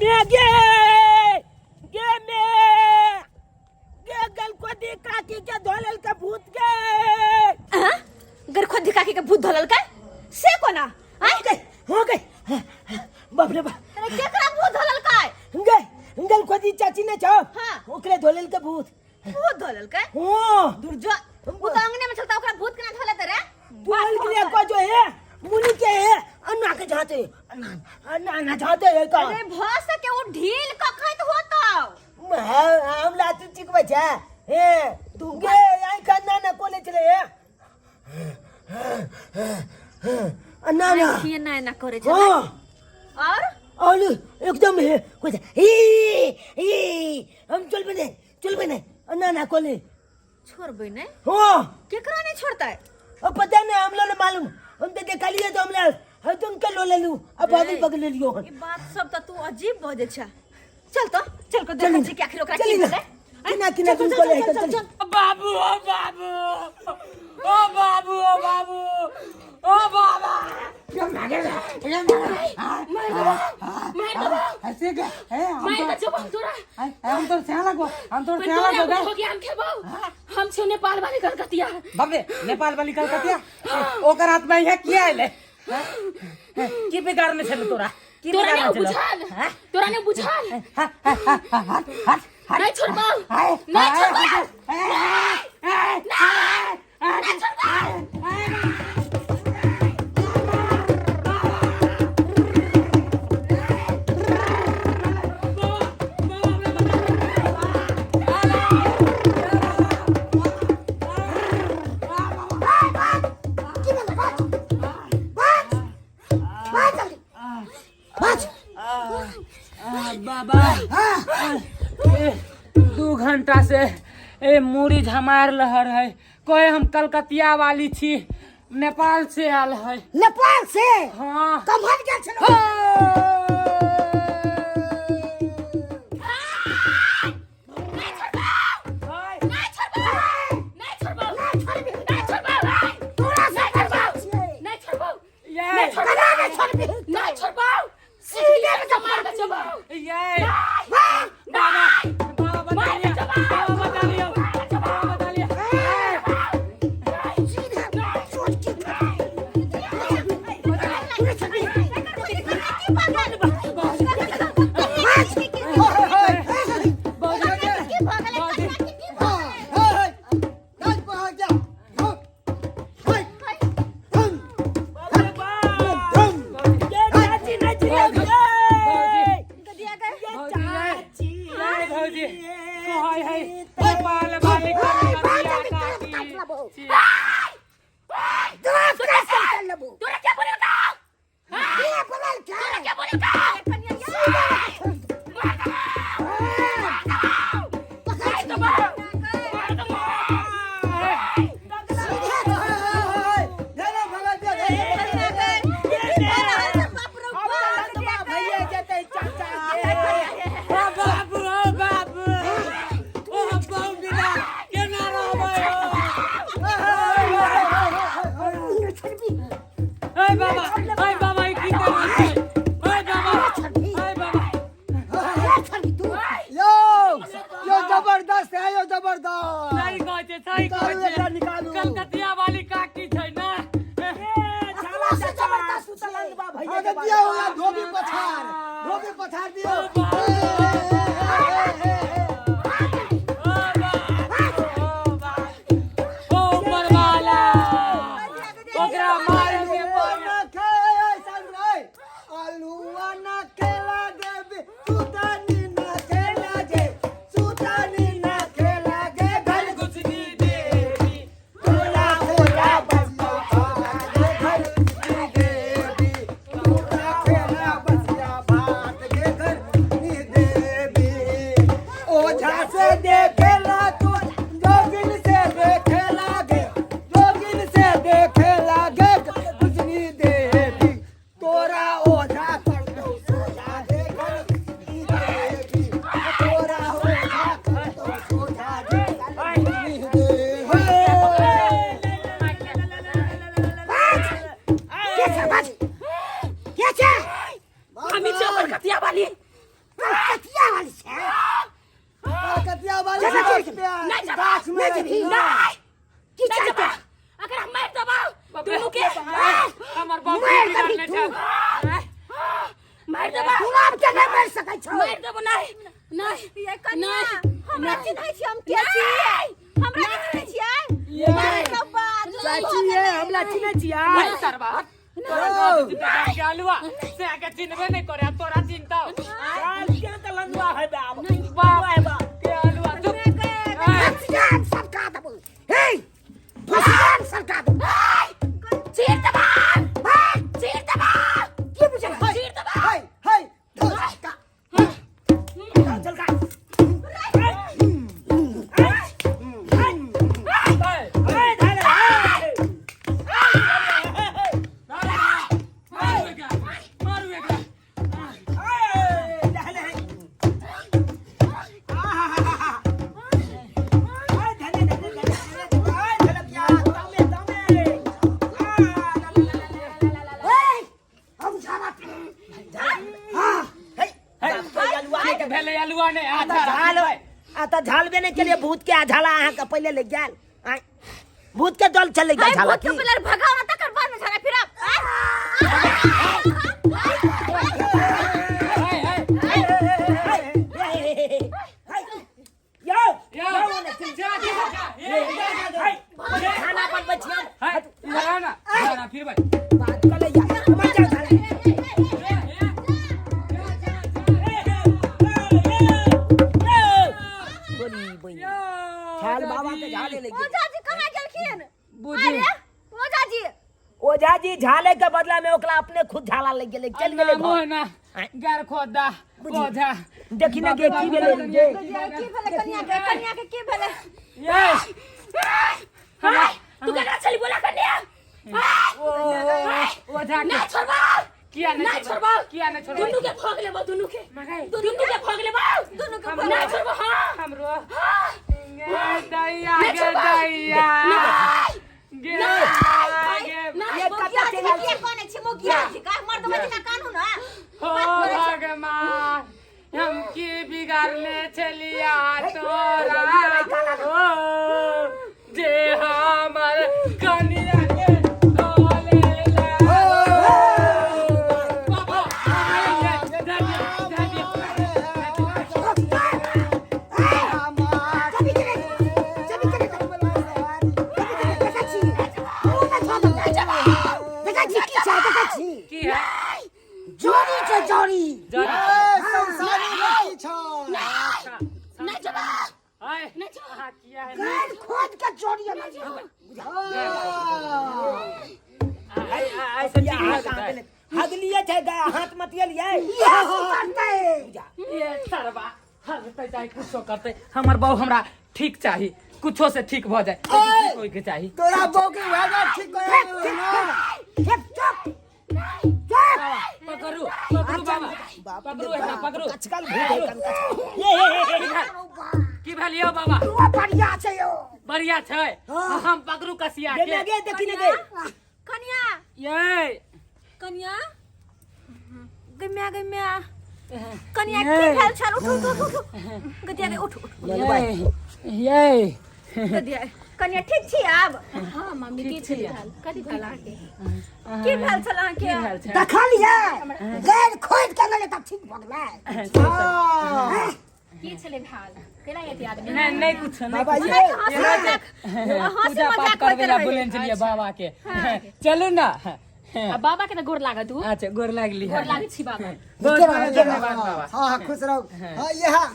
मे गे गे मे गे गलकोदी काकी के धोलल के भूत गे। हाँ? गरखोदी काकी के भूत धोलल के से कोना? हो गए हो गए, बाप रे बाप। अरे केकरा भूत धोलल के? गे गलकोदी चाची ने छो। हाँ। ओकरे धोलल के भूत। भूत धोलल के? हाँ। दुर्जो उ तो अंगने में चलता, ओकरा भूत केना धोलत रे? धोलल के लिए को जो है मुनि के है अन्ना के जाते अन्ना अन्ना अन्ना जाते है का। अरे भ सके उ ढील कखैत होतौ। हम लातू चिक बचा ए तू गे आई खाना ना कोले चले है अन्ना ना ये ना ना करे छे। हाँ। और और एकदम है कुछ ही ही हम चल बने चल बने अन्ना ना कोले छोड़बै ने। हाँ। केकरा नहीं छोड़तै? अब पता नहीं हम लोग ने मालूम, हम तो देखा लिए तो हम लोग हम तुम के लो ले लू अब आगे पकड़ ले लियो। ई बात सब त तू अजीब बजै छ। चल तो चल के चली देखै छी कि आखिर ओकरा चली की ना। भेलै। किना किना चल, तुम चल, कोले चल, चल चल, चल। चल। बाबू ओ बाबू ओ बाबू ओ बाबू ओ बाबा ऐसे के ए हम मार तो दे जब तोरा हम तो स्याह लगो, हम तो पर स्याह तोरा लगो गए। हो गया हम खेबो हम छो नेपाल वाली कलकतिया। बाप रे नेपाल वाली कलकतिया ओकर हाथ में यहाँ किया आइले? की बिगाड़ने छलो तोरा? की तोरा बिगाड़ने ने छलो? बुझाल तोरा ने बुझाल। हट हट नहीं छोड़बो हाय नहीं छोड़बो हाय नहीं छोड़बो। बाबा 2 घंटा से ए मूड़ी झमार लहर है, कहे हम कलकतिया वाली छी, नेपाल से आल है। नेपाल से? हाँ। कमहर गेल छलो? नहीं छोड़बो नहीं छोड़बो नहीं छोड़बो नहीं छोड़बो तोरा से नहीं छोड़बो नहीं छोड़बो ये नहीं छोड़बो नहीं छोड़बी नहीं छोड़बो सीधे में मार के जबाओ। ये बाबा बाबा बता लिया, बाबा बता लिया, बाबा बता लिया। ये चाची नहीं चिल्ला भौजी ये भौजी कहै है नेपाल वाली कलकतिया काकी छी। तोरा क्या बोले का? तोरा क्या बोले का? मार दो मार दो। भैया जते चाचा ओ बाबू ओ बाबू ओ बाबू बिना केना रहबै ओ? ए बाबा ए बाबा ई की करै छै? ए बाबा ए बाबा यो यो जबरदस्त है, यो जबरदस्त। सही कहै छै सही कहै निकालू छै। एकरा निकालू। कलकतिया वाली काकी छै ने। अरे दिया होला धोबी पछाड़, धोबी पछाड़ दियो। ओ बाबू ओ बाबू ओ ऊपर वाला ओकरा मारे के पड़े। आलूआ ना खेला देबी सुतानी ना खेला गे, सुतानी ना खेला गे घर गुजनी देवी तोरा खोला बसिया भात गे घर नी देवी, तोरा खेला बसिया भात गे घर नी कलकतिया वाली छै। कलकतिया वाली चल, चल, गाछ पे आ, नहीं जबा, गाछ में नहीं जबी, नहीं। की नहीं चाहते? जबा। अगर हम मार देबा दुनू के हमर बाप मार बिगाड़ने देबी छै। तू। मार देबा। गुलाब के नहीं मार सकै छौ। मार देबो। नहीं नहीं ये कनिया, नहीं, हमरा नहीं। चिन्है छी हम के छी? हमरा नहि चिन्है छियै? बाप रे बाप, चाची ये हमरा चिन्है छियै? अरे सरवा, तोरा गाँव से बाप के आलुआ से आके चिन्हबे नहीं करे आ तोरा चिन्हता। चल के त लंदुआ है बाप। बाप है बाप के आलुआ चुप। भसियान सरका देबो। हे, भसियान सरका देबो। चीर देबा, भाग। चीर देबा। की बुझल? चीर देबा। हाय हाय धोसका। चल का। ए धारे। मारू एकरा, मारू एकरा। ए ले ले। आहा। ए धने धने धने। ए झलकिया तामे तामे। आ ला ला ला ला ला ला। ए हम झाड़ा। हां हे हे आलुआ। के भेलै आलुआ नहि आ आता झाल आ त झालबे नहीं के लिए भूत के झाला अहाँ के पहले ले गेल। आय, भूत के दल चले गेल हाय, झाला भूत के की पहले भगाओ ना, तकर बाद में झाड़ा फिरब। हे हे। यो। यो, जा जा जा, हे हाय, खाना बनबै छियै। हे, इधर आ ना, इधर आ फिर भाई। बात कर ले यार, मर जाओ झाला। बोली बोली झाल बाबा के झाले ले गेल। ओझा जी कहाँ गेलखिन? बुझी। अरे ओझा जी। ओझा जी झाले के बदला में ओकरा अपने खुद झाला ले गेलै, चल गेलै नामो घर। है ना गैर खोदा ओझा। देखी ना गे की भेलै गे। की भेलै कनिया के? कनिया के की भेलै? ये तू केकरा छली बोला कन्या? ओझा के नहीं छोड़बा। किया नहीं? नहीं छोड़बा। किया नहीं छोड़बा? दुनू के भोग लेबो, दुनू के, दुनू के भोग लेबो। दुनू के हम- नहीं छोड़बो। हां। हमरो गे दैया, नहीं गे छोड़बा। दैया, गे गे। नहीं। ये मोगिया कतऽ छी चलि आयल किया छी? कोने छी? मोगिया छी का मर्द बजना कानू ना। हो भगवान, हम की बिगाड़ने चलिया तोरा ओ जे हमर कनिया के तोले ला। बाबा, धन्य धन्य। चबी करे, चबी करे, देखै छी, मुँह में धऽ दौ। देखै छी की छै? देखै छी? की है? जोड़ी छै, जोड़ी। जरी। ए, संसारी लड़की छ। नहीं छोड़बा। हाय, अहाँ किया है? गाड़ खोद के जोड़ी अनै छै। ऐसे ठीक लगता है। हगलिए छै गा, हाथ मतियलिए इहे करतै। ये सरवा हरतै चाहे कुछो करतै, हमर बहू हमरा ठीक चाही, कुछो से ठीक भऽ जाए ठीक होइके चाही। तोरा बहू के वएह बात ठीक करे ना। चुप चुप चुप। पकड़ू पकड़ू बाबा, पकड़ू एकरा, पकड़ू। कचकल भूत है कनकच। ये हे हे हे। की भेल यौ बाबा? तू बढ़िया छै यौ। बढ़िया छै। हम पकड़ू कसिया गे के। गे, देखी ने गे। कनिया। ये। कनिया, गै म्या, गै म्या, कनिया की भेल छल? उठू उठू उठू गदिया गे, उठ उठ। ये ये। गदिया, कनिया ठीक छी आब? हां मम्मी, की छली भेल? कथी भेल अहाँके? की भेल छल अहाँके? की भेल छै? देखलियै, गैर खोद के गेलै तब ठीक भऽ गेलै। हाँ। की छलै भेल? केना एते आदमी? नहीं नहीं, कुछ नहीं। बाबा कुछ ये हंसी मजाक, हंसी पूजा पाठ मजाक करबे होइत ला रहै। बोलेने छलियै बाबा के, चलू ना। आ बाबा के तऽ गोर लागत उ। अच्छा, गोर लागली। गोर लागै छी बाबा। बहुत बहुत धन्यवाद बाबा। हाँ हाँ, खुश रहो। हाँ, ये हाँ।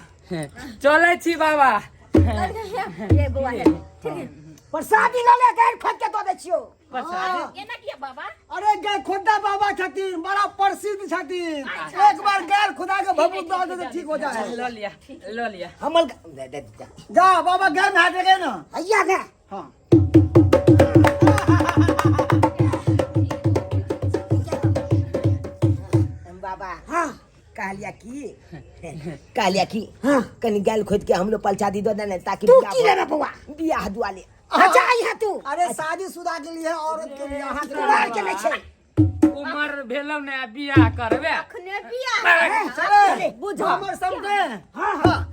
चलै छी बाबा। ये बौआ हे, ठीक है। प्रसादी लऽ ले, गैर खोद के दऽ दै छियौ। प्रसादी? एना किया बाबा? अरे गैर खुदा बाबा छथिन, बड़ा प्रसिद्ध छथिन। एक बार गैर खुदा के भभूत दऽ दे तो ठीक हो जाए। लऽ लिअ, लऽ लिअ। हमर दे दे दे। जा बाबा, गैर में हाथ लगे ना। हैया ने। हाँ। बाबा। हाँ, कहलिया की, कहलिया की। हाँ, कनी गाल खोद के हमलो पलचादी दो ने ताकि तू बियाह की भऽ- लेबे बौआ? बियाह दुआले। अच्छा, आई है तू। अरे शादी शुदा के लिए, औरत के लिए, अहाँ के कुमार के नहीं छै। उमर भेलौ ने बियाह करबे। अखने बियाह चले। बुझो। हमर समझे। हाँ हाँ।